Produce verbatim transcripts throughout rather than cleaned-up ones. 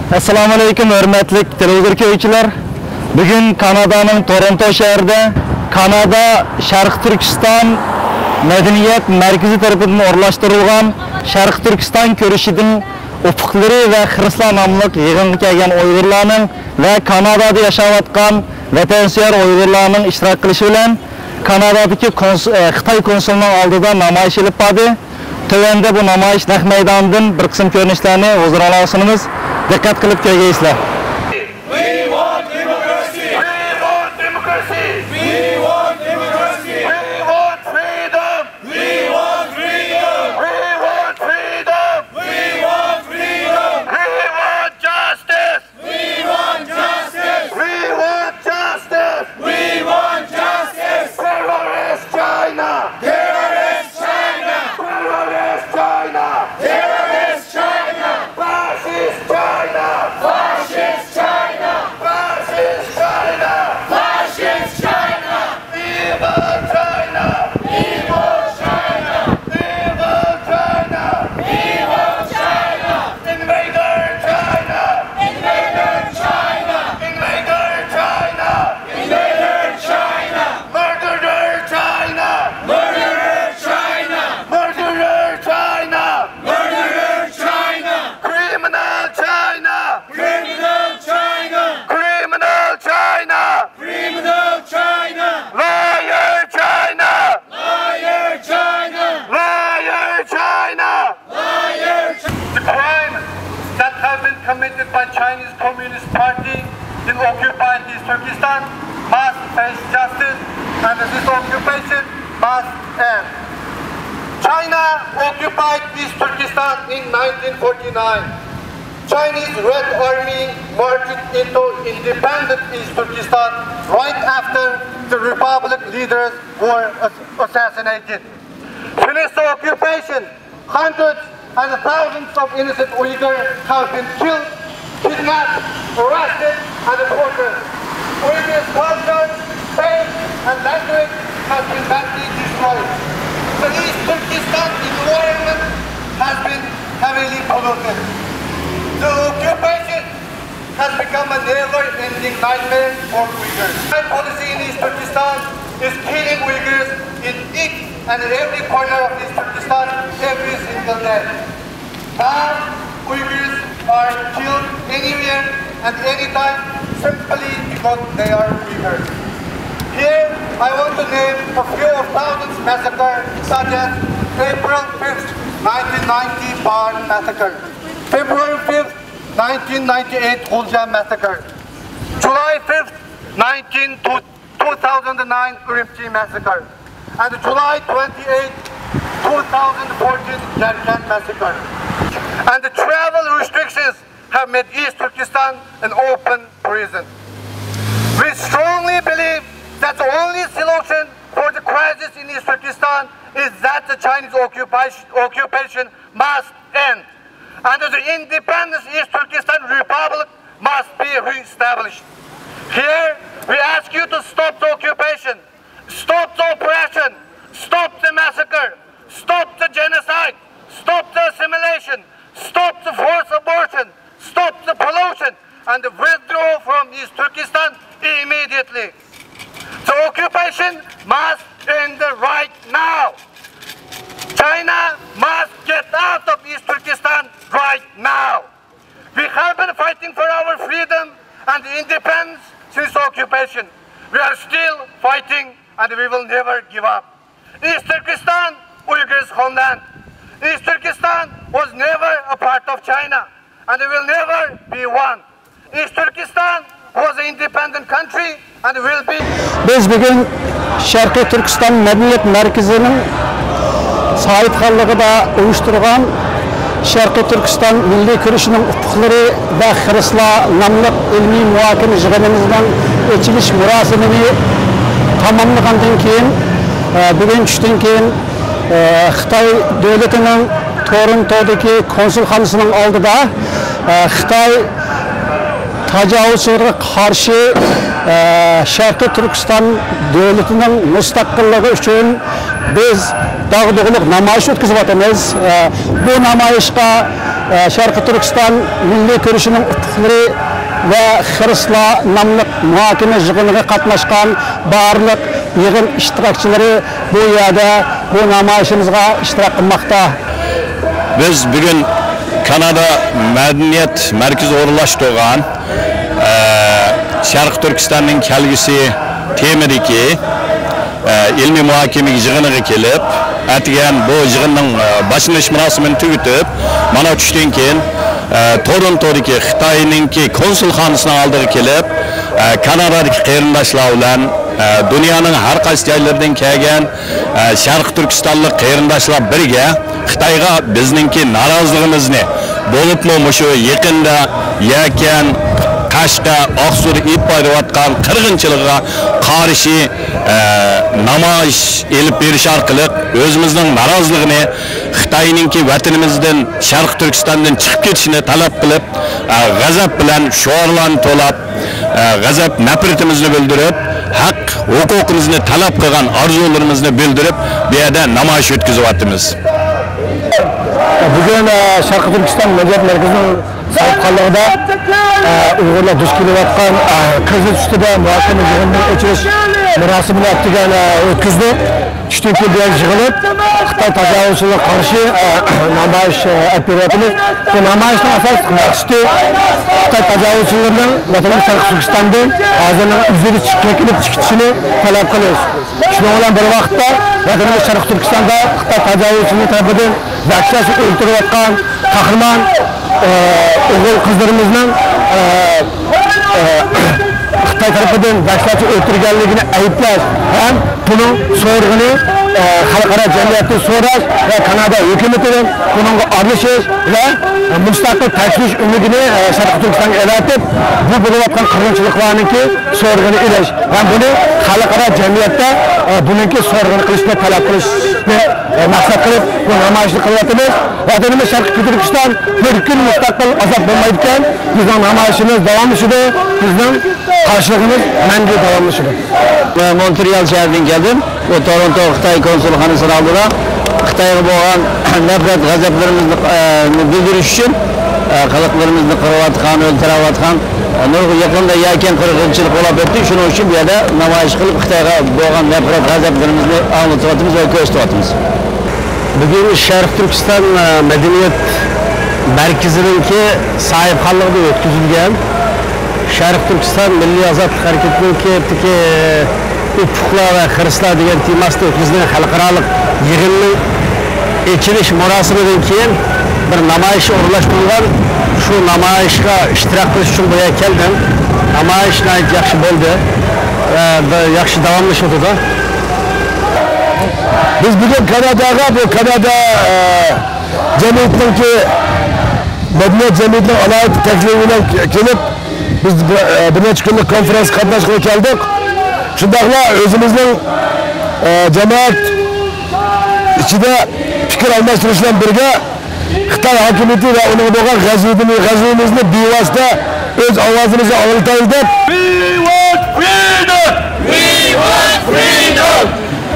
ئەسسالامۇئەلەيكۇم، ھۆرمەتلىك تېلېۋىزور كۆرگۈچىلەر! بۈگۈن كانادانىڭ تورونتو شەھىرىدە كانادا شەرقىي تۈركىستان مەدەنىيەت مەركىزى تەرىپىدىن ئورۇنلاشتۇرۇلغان شەرقىي تۈركىستان كۈرىشىدىن ئۇپۇقلىرى ۋە خىرىسلار ناملىق يىغىنغا كەلگەن ئۇيغۇرلارنىڭ ۋە كانادادا ياشاۋاتقان ۋەتەنسۆيەر ئۇيغۇرلارنىڭ ئىشتىراك قىلىشى بىلەن كانادادىكى كونس-، ئە، خىتاي كونسۇلىنىڭ ئالدىدا نامايىش ئېلىپ باردى. تۆۋەندە بۇ نامايىش نەق مەيدانىدىن بىر قىسىم كۆرۈنۈشلەرنى ھۇزۇرۇڭلارغا سۇنىمىز. دىققەت قىلىپ كۆرگەيسىلەر. We want democracy! We want democracy! We want democracy! We want freedom! We want freedom! We want freedom! We want freedom! We want justice! We want justice! We want justice! We want justice! Terrorist China! Terrorist China! Terrorist China! Terrorist China! Fascist China! Fascist China! Fascist China! Fascist China! Evil China! Evil China! Evil China! Evil China! Invader China! Invader China! Invader China! Invader China! Murderer China! Murderer China! Murderer China! Murderer China! Criminal China! Criminal China! Criminal China! Criminal China! Liar China! Liar China! Liar China! Liar China! The crimes that have been committed by Chinese Communist Party in occupied East Turkestan must face justice, and this occupation must end. China occupied East Turkestan in nineteen forty-nine. Chinese Red Army marched into independent East Turkestan right after the Republic leaders were ass-, assassinated. Since the occupation, hundreds and thousands of innocent Uyghurs have been killed, kidnapped, arrested, and tortured. Uyghurs' culture, faith, and language has been badly destroyed. The East Turkestan environment has been heavily polluted. The occupation has become a never-ending nightmare for Uyghurs. Policy in East Turkestan is killing Uyghurs in each and every corner of East Turkestan every single day. Now, Uyghurs are killed anywhere and anytime simply because they are Uyghurs. Here, I want to name a few of thousands massacres, such as April fifth, nineteen ninety Bar Massacre, February fifth, nineteen ninety-eight Ghulja Massacre, July fifth, nineteen, two thousand nine Urumqi Massacre, and July twenty-eighth, two thousand fourteen Yarkent Massacre. And the travel restrictions have made East Turkestan an open prison. We strongly believe that the only solution for the crisis in East Turkestan is that the Chinese occupation, occupation must end. And the independence East Turkestan Republic must be re-established. Here, we ask you to stop the occupation, stop the oppression, stop the massacre, stop the genocide, stop the assimilation, stop the forced abortion, stop the pollution, and withdraw from East Turkestan immediately. The occupation must end right now. China must get out of East Turkestan right now. We have been fighting for our freedom and independence since occupation. We are still fighting and we will never give up. East Turkestan, Uyghurs' homeland. East Turkestan was never a part of China and will never be one. East Turkestan was an independent country and will be. بىز بۈگۈن شەرقىي تۈركىستان مەدەنىيەت مەركىزىنىڭ ساھىبخانلىقىدا ئۇيۇشتۇرغان شەرقىي تۈركىستان مىللىي كۈرىشىنىڭ ئۇپۇقلىرى ۋە خىرىسلار ناملىق ئىلمىي مۇھاكىمە يىغىنىمىزنىڭ ئېچىلىش مۇراسىمىنى تاماملىغاندىن كېيىن، ئە، بۈگۈن چۈشتىن كېيىن، ئە، خىتاي دۆلىتىنىڭ تورونتودىكى كونسۇلخانىسىنىڭ ئالدىدا، ئە، خىتاي تاجاۋۇزچىلىقىغا قارشى، ئە، شەرقىي تۈركىستان دۆلىتىنىڭ مۇستەقىللىقى ئۈچۈن بىز داغدۇغىلىق نامايىش ئۆتكۈزۈۋاتىمىز. ئە، بۇ نامايىشقا شەرقىي تۈركىستان مىللىي كۈرىشىنىڭ ئۇتۇقلىرى ۋە خىرىسلار ناملىق مۇھاكىمە يىغىنىغا قاتناشقان بارلىق يىغىن ئىشتىراكچىلىرى بۇ يەردە بۇ نامايىشىمىزغا ئىشتىراك قىلماقتا. بىز بۈگۈن كانادا مەدەنىيەت مەركىزى ئورۇنلاشتۇرغان، ئە، شەرقىي تۈركىستاننىڭ كەلگۈسى تېمىدىكى، ئە، ئىلمىي مۇھاكىمە يىغىنىغا كېلىپ، ئەتىگەن بۇ يىغىننىڭ، ئە، باشلىنىش مۇراسىمىنى تۈگىتىپ، مانا چۈشتىن كېيىن، ئە، تورونتودىكى خىتاينىڭكى كونسۇلخانىسىنىڭ ئالدىغا كېلىپ، ئە، كانادادىكى قېرىنداشلار بىلەن، ئە، دۇنيانىڭ ھەر قايسى جايلىرىدىن كەلگەن، ئە، شەرقىي تۈركىستانلىق قېرىنداشلار بىرگە خىتايغا بىزنىڭكى نارازىلىقىمىزنى، بولۇپمۇ مۇشۇ يېقىندا يەكەن، قەشقەر، ئاقسۇدا ئېلىپ بېرىۋاتقان قىرغىنچىلىقىغا قارشى، ئە، نامايىش ئېلىپ بېرىش ئارقىلىق ئۆزىمىزنىڭ نارازىلىقىنى خىتاينىڭكى ۋەتىنىمىزدىن، شەرقىي تۈركىستاندىن چىقىپ كېتىشىنى تەلەپ قىلىپ، ئە، غەزەپ بىلەن شوئارلارنى تولاپ، ئە، غەزەپ نەپرىتىمىزنى بىلدۈرۈپ، ھەق ھوقۇقىمىزنى تەلەپ قىلغان ئارزۇلىرىمىزنى بىلدۈرۈپ، بۇ يەردە نامايىش ئۆتكۈزۈۋاتىمىز. بۈگۈن، ئە، شەرقىي تۈركىستان مەدەنىيەت مەركىزىنىڭ ساھىبخانلىقىدا، ئە، ئۇيغۇرلار دۇچ كېلىۋاتقان، ئە، كىرىزىس ئۈستىدە مۇھاكىمە يىغىنىنىڭ ئېچىلىش مۇراسىمىنى ئەتىگەن، ئە، ئۆتكۈزدى. چۈشتىن كېيىن بۇ يەرگە يىغىلىپ، خىتاي تاجاۋۇزچىلىقىغا قارشى، ئە، نامايىش، ئە، ئېلىپ بېرىۋاتىمىز. بۇ نامايىشنىڭ ئاساسلىق مەقسىتى خىتاي تاجاۋۇزچىلىرىنىڭ ۋەتىنىمىز شەرقىي تۈركىستاندىن ھازىرنىڭ ئۆزىدە چېكىنىپ چىقىشىنى تەلەپ قىلىش. شۇنىڭ بىلەن بىر ۋاقىتتا، ۋەتىنىمىز شەرقىي تۈركىستاندا خىتاي تاجاۋۇزچىلىرى تەرىپىدىن ۋەھشىيانە ئۆلتۈرۈلۈۋاتقان قەھرىمان، ئە، ئوغۇل قىزلىرىمىزنىڭ، ئە، ئە، خىتاي تەرىپىدىن ۋەھشىيانە ئۆلتۈرگەنلىكىنى ئەيىبلەش ھەم بۇنىڭ سورىقىنى، ئە، خەلقئارا جەمئىيەتتىن سوراش ۋە كانادا ھۆكۈمىتىدىن بۇنىڭغا ئارىلىشىش ۋە، ئە، مۇستەقىل تەكشۈرۈش ئۆمىكىنى، ئە، شەرقىي تۈركىستانغا ئەۋەتىپ، بۇ بولۇۋاتقان قىرغىنچىلىقلارنىڭكى سورىقىنى ئېلىش ھەم بۇنى خەلقئارا جەمئىيەتتە، ئە، بۇنىڭكى سورىقىنى قىلىشنى تەلەپ قىلىشنى، ئە، مەقسەت قىلىپ بۇ نامايىشنى قىلىۋاتىمىز. ۋەتىنىمىز شەرقىي تۈركىستان بىر كۈن مۇستەقىل ئازاد بولمايدىكەن، بىزنىڭ نامايىشىمىز داۋاملىشىدۇ، بىزنىڭ قارشىلىقىمىز مەڭگۈ داۋاملىشىدۇ. مونترېئال شەھىرىدىن كەلدىم. بۇ تورونتو خىتاي كونسۇلخانىسىنىڭ ئالدىدا خىتايغا بولغان نەپرەت، غەزەپلىرىمىزنى، ئە، بىلدۈرۈش ئۈچۈن، ئە، خەلقلىرىمىزنى قىرىۋاتقان، ئۆلتۈرۈۋاتقان، ئە، نۇرغۇن يېقىندا يەكەن قىرغىنچىلىق بولۇپ ئۆتتى. شۇنىڭ ئۈچۈن بۇ يەردە نامايىش قىلىپ، خىتايغا بولغان نەپرەت، غەزەپلىرىمىزنى ئاڭلىتىۋاتىمىز ۋە كۆرسىتىۋاتىمىز. بۈگۈن شەرقىي تۈركىستان، ئە، مەدەنىيەت مەركىزىنىڭكى ساھىبخانلىقىدا ئۆتكۈزۈلگەن شەرقىي تۈركىستان مىللىي ئازادلىق ھەرىكىتىنىڭكى ئۇپۇقلار ۋە خىرىسلار دېگەن تېماسىدا ئۆتكۈزۈلگەن خەلقئارالىق يىغىننىڭ ئېچىلىش مۇراسىمىدىن كېيىن بىر نامايىش ئورۇنلاشتۇرۇلغان. شۇ نامايىشقا ئىشتىراك قىلىش ئۈچۈن بۇ يەرگە كەلدىم. نامايىش ناھايىتى ياخشى بولدى ۋە ياخشى داۋاملىشىۋاتىدۇ. بىز بۈگۈن كاناداغا، بۇ كانادا، ئە، جەمئىيىتىنىڭكى، مەدەنىيەت جەمئىيىتىنىڭ ئالاھىدە تەكلىپى بىلەن كېلىپ، بىز بىر، بىر نەچچە كۈنلۈك كونفېرېنسقا قاتناشقىلى كەلدۇق. شۇنداقلا ئۆزىمىزنىڭ، ئە، جامائەت ئىچىدە پىكىر ئالماشتۇرۇش بىلەن بىرگە، خىتاي ھاكىمىيىتى ۋە ئۇنىڭغا بولغان غەزىپىنى، غەزىپىمىزنى بىۋاسىتە ئۆز ئاۋازىمىزنى ئاڭلىتايلى دەپ. We want freedom! We want freedom!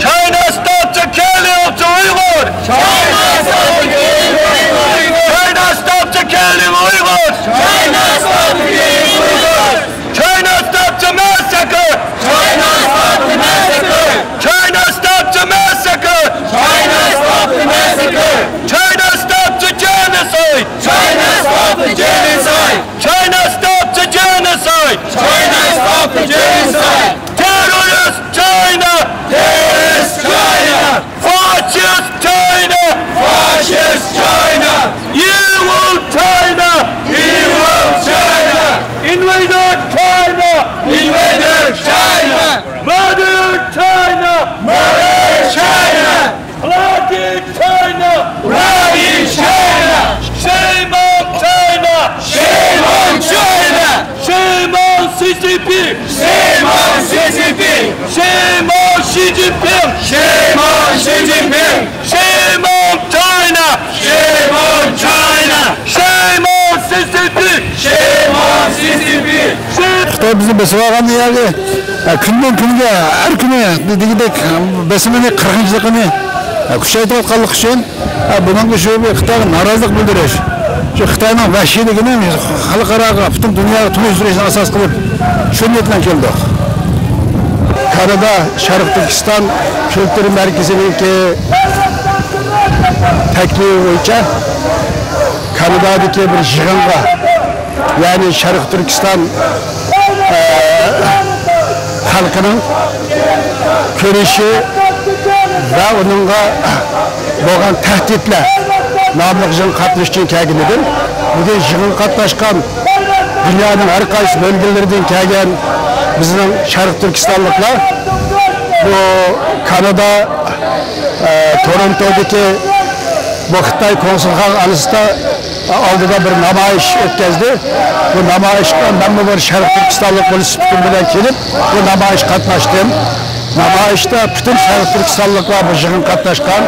China stop the killing of the Uyghur! China stop the killing of Uyghur! China stop the killing of Uyghur! China stop the killing of Uyghur! China stop the massacre! China stop the massacre! China stop the massacre! China stop the massacre! China stop the genocide! China stop the genocide! China stop the genocide! China stop the genocide! Terrorist China! Terrorist China! Fascist China! Fascist China! Evil China! Evil China! Invader China! Invader China! Murder China! Murder China! Bloody China! Bloody China! Shame on China! Shame on China! Shame on C C P! Shame on C C P! Shame on Xi Jinping! Shame on Xi Jinping! Shame on China! Shame on China! Shame on C C P! Shame on C C P! Shame خىتاي بىزنى بېسىۋالغان يەرگە، ھە، كۈندىن كۈنگە، ھەر كۈنى دېگۈدەك بېسىمىنى، قىرغىنچىلىقىنى، ھە، كۈچەيتىۋاتقانلىقى ئۈچۈن، ھە، بۇنىڭغا شۇ بىر خىتايغا نارازىلىق بىلدۈرۈش. خىتاينىڭ ۋەھشىيلىكىنى خەلقئاراغا، پۈتۈن دۇنياغا تونۇشتۇرۇشنى ئاساس قىلىپ، شۇ نىيەت بىلەن كەلدۇق. كانادا شەرقىي تۈركىستان كۈلتۈر مەركىزىنىڭكى تەكلىپى بويىچە كانادادىكى بىر يىغىنغا، يەنى شەرقىي تۈركىستان، ئە، خەلقىنىڭ كۈرىشى ۋە ئۇنىڭغا بولغان تەھدىتلەر ناملىق يىغىنغا قاتنىشىش ئۈچۈن كەلگەن ئىدىم. بۈگۈن يىغىنغا قاتناشقان دۇنيانىڭ ھەر قايسى بۆلگىلىرىدىن كەلگەن بىزنىڭ شەرقىي تۈركىستانلىقلار بۇ كانادا، ئە، تورونتودىكى بۇ خىتاي كونسۇلخانىسىدا ئالدىدا بىر نامايىش ئۆتكەزدى. بۇ نامايىشقا مەنمۇ بىر شەرقىي تۈركىستانلىق بولۇش سۈپىتىم بىلەن كېلىپ، بۇ نامايىشقا قاتناشتىم. نامايىشتا پۈتۈن شەرقىي تۈركىستانلىقلار بۇ يىغىنغا قاتناشقان،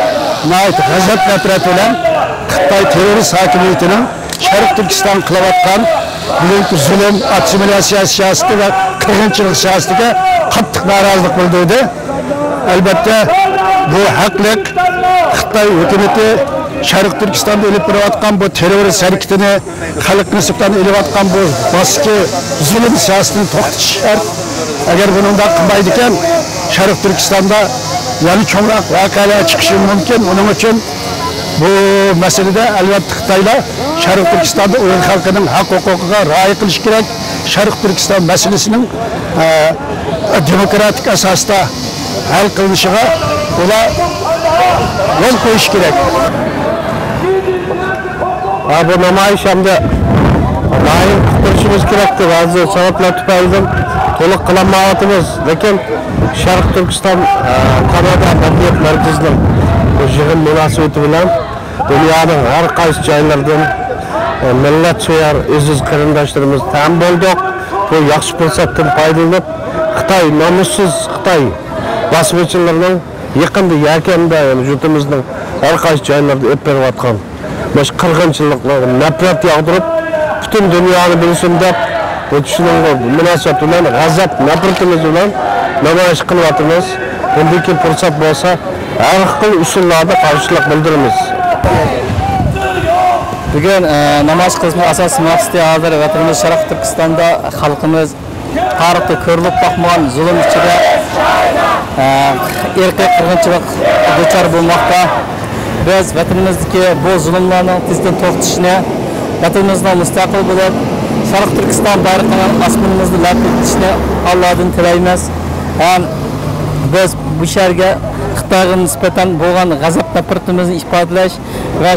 ناھايىتى غەزەپ، نەپرەت بىلەن خىتاي تېررورىست ھاكىمىيىتىنىڭ شەرقىي تۈركىستانغا قىلىۋاتقان بۈگۈنكى زۇلۇم، ئاسسىمىلياتسىيە سىياسىتى ۋە قىرغىنچىلىق سىياسىتىگە قاتتىق نارازىلىق بىلدۈردى. ئەلبەتتە، بۇ ھەقلىق. خىتاي ھۆكۈمىتى شەرقىي تۈركىستاندا ئېلىپ بېرىۋاتقان بۇ تېررورىست ھەرىكىتىنى، خەلق نىسبەتەن ئېلىۋاتقان بۇ باسقى، زۇلۇم سىياسىتىنى توختىتىش شەرت. ئەگەر بۇنىڭداق قىلمايدىكەن، شەرقىي تۈركىستاندا يەنە چوڭراق ۋەقەلەر چىقىشى مۇمكىن. ئۇنىڭ ئۈچۈن بۇ مەسىلىدە، ئەلۋەتتە، خىتايلار شەرقىي تۈركىستاندا ئۇيغۇر خەلقىنىڭ ھەق ھوقۇقىغا رىئايە قىلىشى كېرەك. شەرقىي تۈركىستان مەسىلىسىنىڭ، ئە، دېموكراتىك ئاساستا ھەل قىلىنىشىغا ئۇلار يول قويۇشى كېرەك. ھە، بۇ نامايىش ئەمدى ناھايىتى قۇتقۇزۇشىمىز كېرەكتى. بەزى سەۋەبلەر تۈپەيلىدىن تولۇق قىلالمايۋاتىمىز. لېكىن شەرقىي تۈركىستان، ئە، كانادا مەدەنىيەت مەركىزىنىڭ بۇ يىغىن مۇناسىۋىتى بىلەن دۇنيانىڭ ھەر قايسى جايلىرىدىن، ئە، مىللەتسۆيەر ئەزىز قېرىنداشلىرىمىز ھەم بولدۇق. بۇ ياخشى پۇرسەتتىن پايدىلىنىپ، خىتاي، نامۇسسىز خىتاي باسقۇنچىلىرىنىڭ يېقىندا يەكەندە، يەنى يۇرتىمىزنىڭ ھەر قايسى جايلىرىدا ئېلىپ بېرىۋاتقان مۇشۇ قىرغىنچىلىقلارغا نەپرەت ياغدۇرۇپ، پۈتۈن دۇنيانى بىلسۇن دەپ، بۇ شۇنىڭغا مۇناسىۋەت بىلەن غەزەپ نەپرىتىمىز بىلەن نامايىش قىلىۋاتىمىز. بۇندىن كېيىن پۇرسەت بولسا، ھەر خىل ئۇسۇللاردا قارشىلىق بىلدۈرىمىز. بۈگۈن، ئە، نامايىش قىلىشنىڭ ئاساسىي مەقسىتى ھازىر ۋەتىنىمىز شەرقىي تۈركىستاندا خەلقىمىز تارىختا كۆرۈلۈپ باقمىغان زۇلۇم ئىچىدە، ئە، ئىرقىي قىرغىنچىلىق دۇچار بولماقتا. بىز ۋەتىنىمىزدىكى بۇ زۇلۇملارنىڭ تېزدىن توختىشىنى، ۋەتىنىمىزنىڭ مۇستەقىل بولۇپ، شەرقىي تۈركىستان بايرىقىنىڭ ئاسمىنىمىزدا لەپىلدىشىنى ئاللادىن تىلەيمىز. ھەم بىز بۇ شەھەرگە خىتايغا نىسبەتەن بولغان غەزەپ نەپرىتىمىزنى ئىپادىلەش ۋە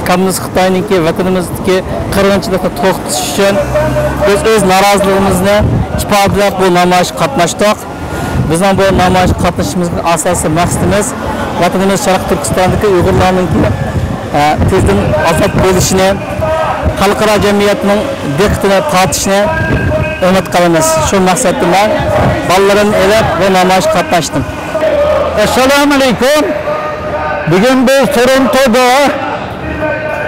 كوممۇنىست خىتاينىڭكى ۋەتىنىمىزدىكى قىرغىنچىلىقنى توختىتىش ئۈچۈن بىز ئۆز نارازىلىقىمىزنى ئىپادىلەپ بۇ نامايىشقا قاتناشتۇق. بىزنىڭ بۇ نامايىشقا قاتنىشىشىمىزنىڭ ئاساسىي مەقسىتىمىز ۋەتىنىمىز شەرقىي تۈركىستاندىكى ئۇيغۇرلارنىڭكى، ئە، تېزدىن ئازاد بولۇشىنى، خەلقئارا جەمئىيەتنىڭ دىققىتىنى تارتىشىنى ئۈمىد قىلىمىز. شۇ مەقسەتتە مەن بالىلىرىمنى ئېلىپ بۇ نامايىشقا قاتناشتىم. ئەسسالامۇئەلەيكۇم. بۈگۈن بىز تورونتودا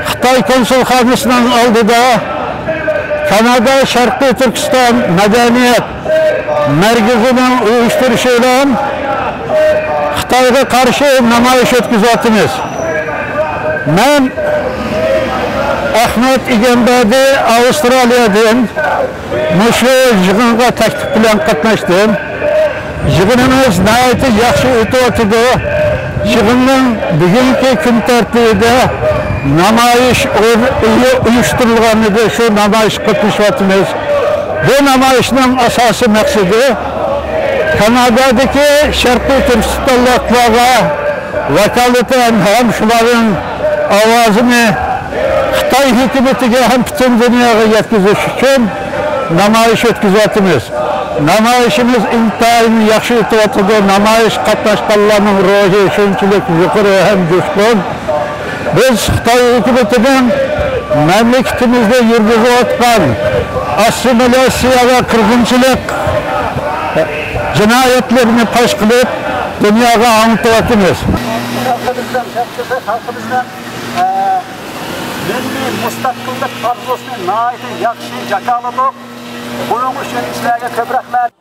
خىتاي كونسۇلخانىسىنىڭ ئالدىدا كانادا شەرقىي تۈركىستان مەدەنىيەت مەركىزىنىڭ ئۇيۇشتۇرۇشى بىلەن خىتايغا قارشى نامايىش ئۆتكۈزۈۋاتىمىز. مەن ئەخمەت ئىگەمبەردى، ئاۋسترالىيەدىن مۇشۇ يىغىنغا تەكلىپ بىلەن قاتناشتىم. يىغىنىمىز ناھايىتى ياخشى ئۆتۈۋاتىدۇ. يىغىننىڭ بۈگۈنكى كۈن تەرتىپىدە نامايىش ئور-، ئۇيۇشتۇرۇلغان ئىدى. شۇ نامايىشقا قاتنىشىۋاتىمىز. بۇ نامايىشنىڭ ئاساسىي مەقسىتى كانادادىكى شەرقىي تۈركىستانلىقلارغا ۋاكالىتەن ھەم شۇلارنىڭ ئاۋازىنى خىتاي ھۆكۈمىتىگە ھەم پۈتۈن دۇنياغا يەتكۈزۈش ئۈچۈن نامايىش ئۆتكۈزۈۋاتىمىز. نامايىشىمىز ئىنتايىن ياخشى ئۆتۈۋاتىدۇ. نامايىش قاتناشقانلارنىڭ روھى شۇنچىلىك يۇقىرى ھەم جۇشقۇن. بىز خىتاي ھۆكۈمىتىنىڭ مەملىكىتىمىزدە يۈرگۈزۈۋاتقان ئاسسىمىلياتسىيە ۋە قىرغىنچىلىق جىنايەتلىرىنى پاش قىلىپ، دۇنياغا ئاڭلىتىۋاتىمىز. خەلقىمىزنىڭ، خەلقىمىزنىڭ، ئە، مىللىي مۇستەقىللىق ئارزۇسىنى ناھايىتى ياخشى جاكارلىدۇق. بۇنىڭ ئۈچۈن سىلەرگە كۆپ رەھمەت.